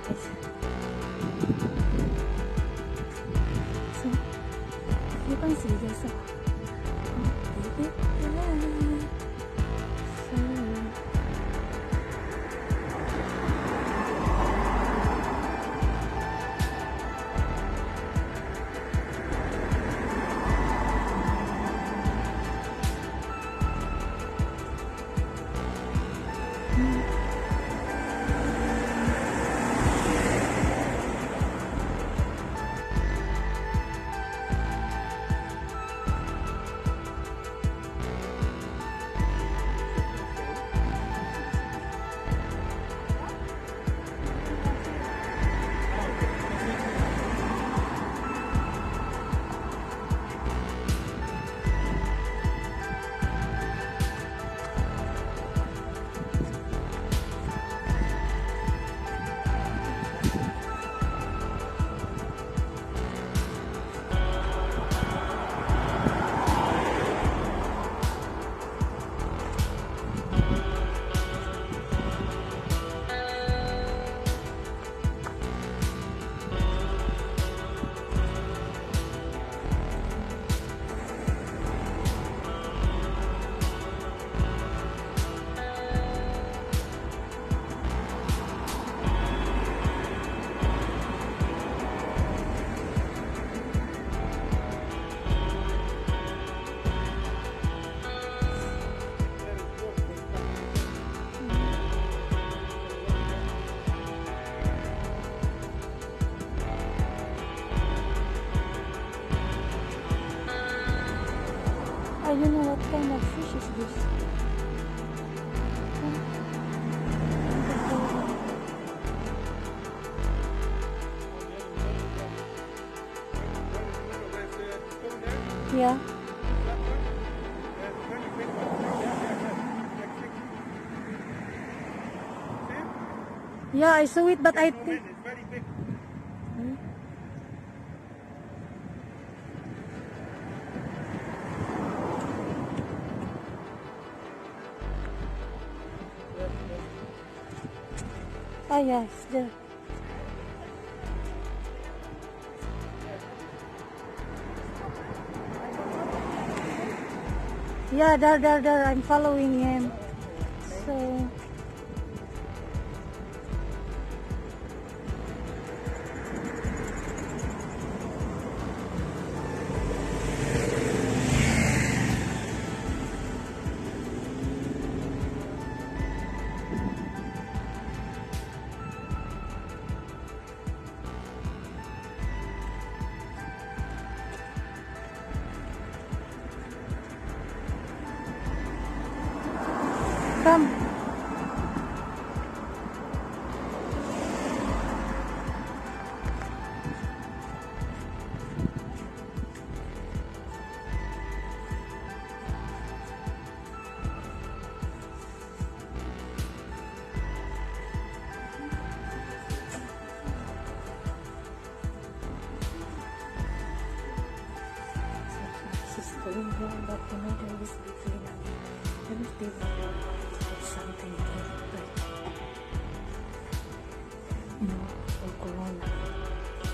Guys. So, you can see guys. So, oh, so, I don't know what kind of fish is this. Yeah. Yeah, I saw it, but I think. It's very big. Ah, yes, there. Yeah, there, there, there. I'm following him. So. Come. So, this is going here, but there is between everything there is something there, but for Corona,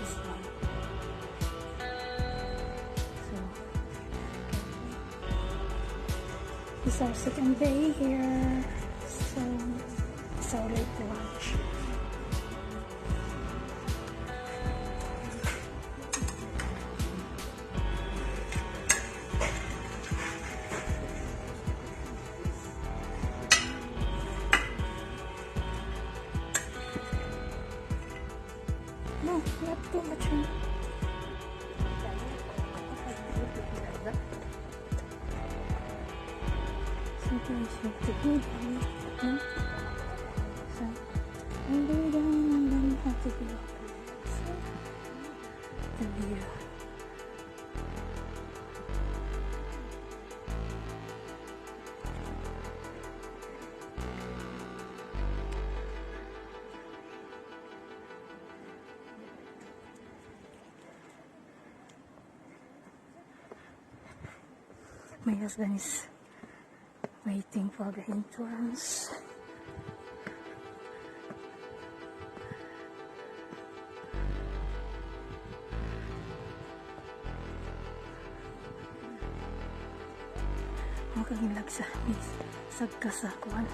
this one. So, this is our second day here. So, it's our late lunch. No, not too much, huh? Sometimes you have to go down, huh? So, and go down and then you have to go up. So, the view. My husband is waiting for the entrance. Makaginlagsa. Sagka sa kuan.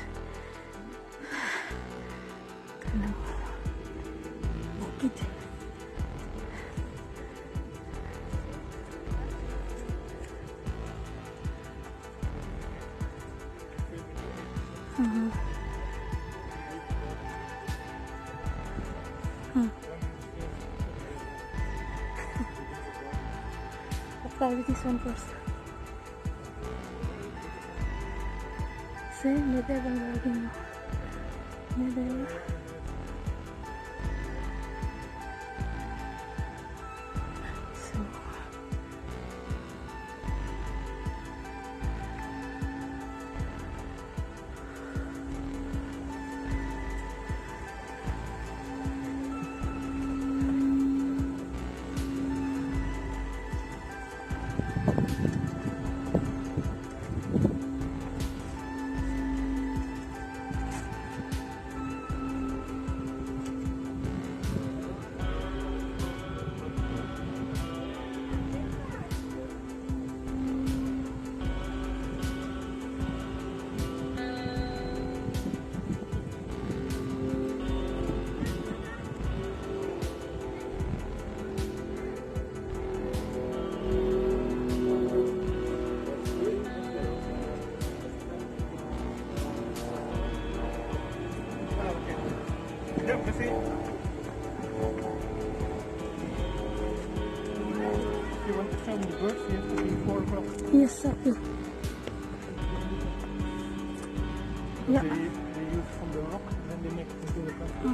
Kanang bukid. Let's start with this one first. See, medieval lagi, no? Medieval. So, Ah, okay. Yeah, merci. If you want to film the birds, you have to be 4 o'clock. Yes, okay. They use from the rock and then they make it into the plastic.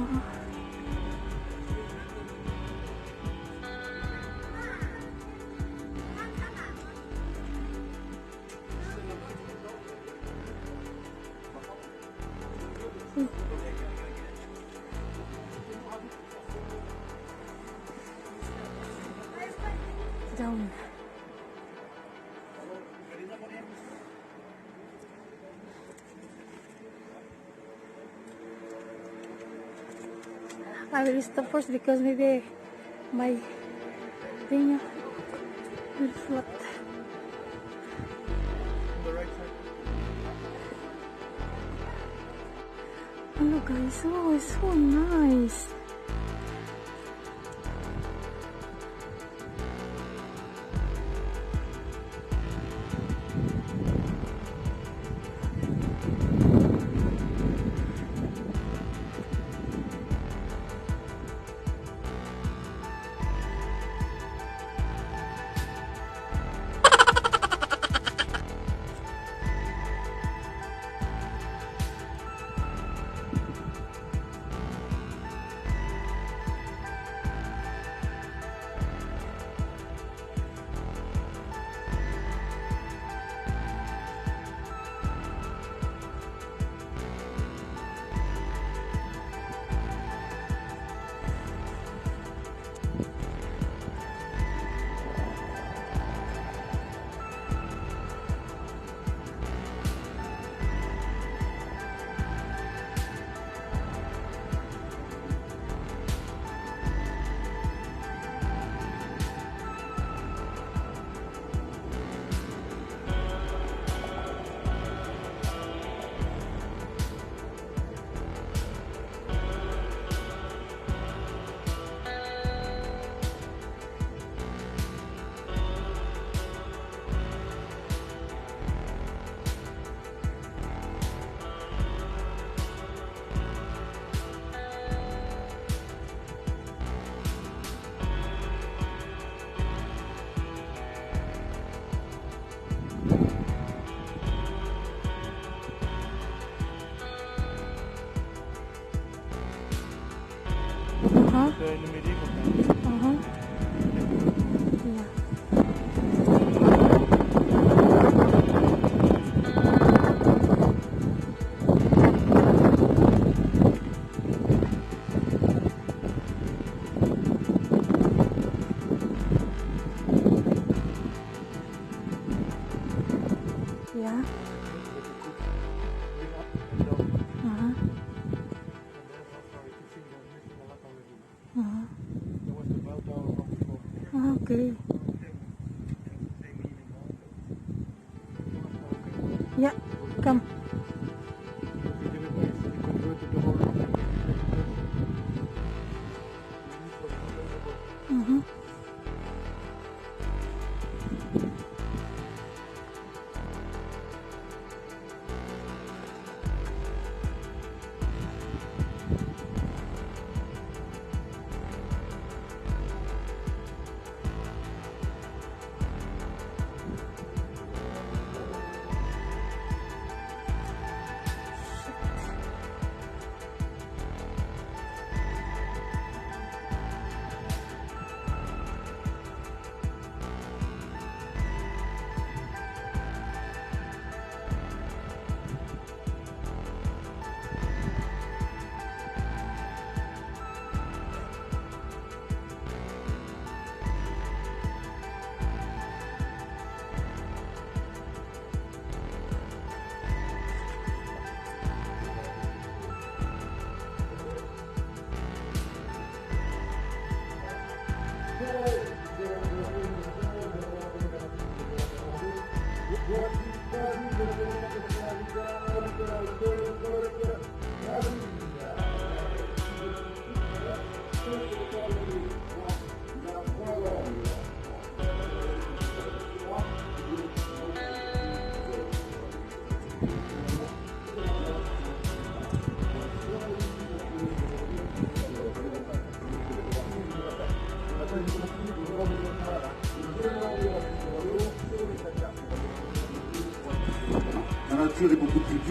Down. I will stop first because maybe my thing will float. On the right side. Hello guys, oh, it's so nice. In the medieval times. But you could bring up and down. And there's also, you can see they're missing a lot already. There was the bell tower from before. Okay. Same meaning, huh?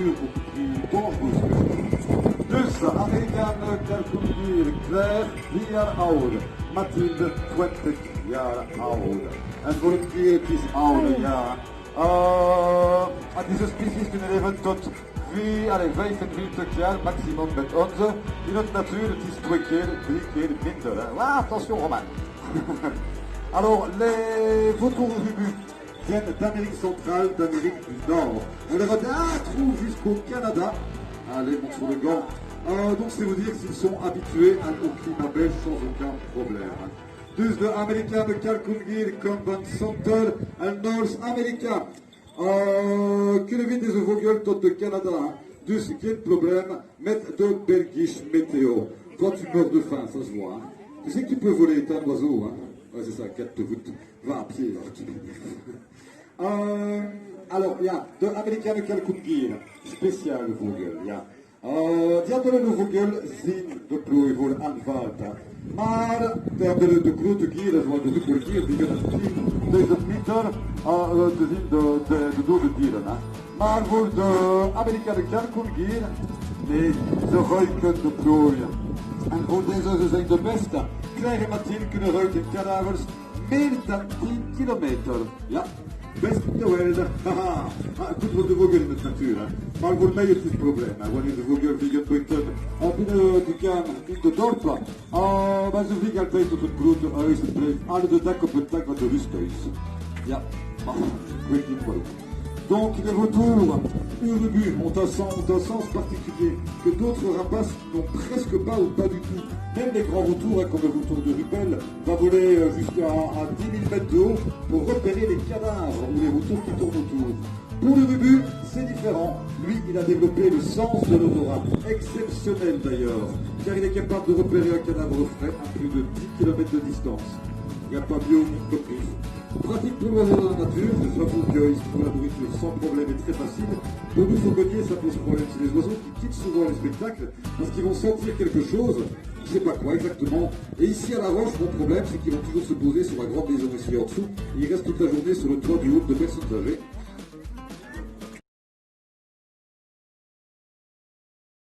natuur beaucoup plus dangereuse que nous. Dus, Amerikaan kalkoengier Claire, 3 jaar oud. Mathilde, 20 jaar oud. En voor een keer, het is ouder, ja. Deze species kunnen leven tot 4, allez, 45 jaar maximum met onze. In het natuur, het is twee keer, drie keer minder. Hè. Ah, attention, Roman. Alors, les vautours urubus viennent d'Amérique centrale, d'Amérique du Nord. On les retrouve jusqu'au Canada. Allez, monte sur le gant. Donc, c'est vous dire s'ils sont habitués au climat belge sans aucun problème. Dus de Amerikaanse kalkoengier komt van Central en Noord-Amerika. Kunnen we deze vogel tot de Canada, hè. Dus geen probleem met de Belgische météo. Toi, tu meurs de faim, ça se voit, hein. Tu sais que tu peux voler, t'es un oiseau. Hein. Ouais, c'est ça, quatre voûtes. Va à pied, alors tu m'énerves. Alors, ja, de Amerikaanse kalkoengier. Speciale vogel, ja. Die andere vogel zien de prooi voor aanvalt. Maar de grote gieren, zoals de supergier, die kunnen 10.000 meter te zien de dode dieren. Hè. Maar voor de Amerikaanse kalkoengier, nee, ze ruiken de prooi. En voor deze, ze zijn de beste. Claire en Mathilde kunnen ruiken kadavers meer dan 10 kilometer. Ja, best in de wereld. Haha. Ah, goed voor de vogel in de natuur. Hè. Maar voor mij het is het probleem. Hè. Wanneer de vogel vliegen buiten binnen de kamer in de dorp, maar ze vliegen altijd tot het grote huis en blijven alle de dak op het dak van de rusthuis. Ja, maar ik weet niet waarom. Donc les vautours urubus ont un sens particulier que d'autres rapaces n'ont presque pas ou pas du tout. Même les grands vautours, hein, comme le vautour de Rüppell, va voler jusqu'à 10 000 mètres de haut pour repérer les cadavres ou les vautours qui tournent autour. Pour l'urubu, c'est différent. Lui, il a développé le sens de l'odorat, exceptionnel d'ailleurs, car il est capable de repérer un cadavre frais à plus de 10 km de distance. Il n'y a pas mieux comme griffe. Pratique pour l'oiseau dans la nature, j'avoue qu'il se trouve la nourriture sans problème et très facile. Pour nous fauconniers, ça pose problème. C'est des oiseaux qui quittent souvent les spectacles parce qu'ils vont sentir quelque chose, je ne sais pas quoi exactement. Et ici à La Roche, mon problème, c'est qu'ils vont toujours se poser sur la grande maison ici en dessous. Et ils restent toute la journée sur le toit du hall de personnes âgées.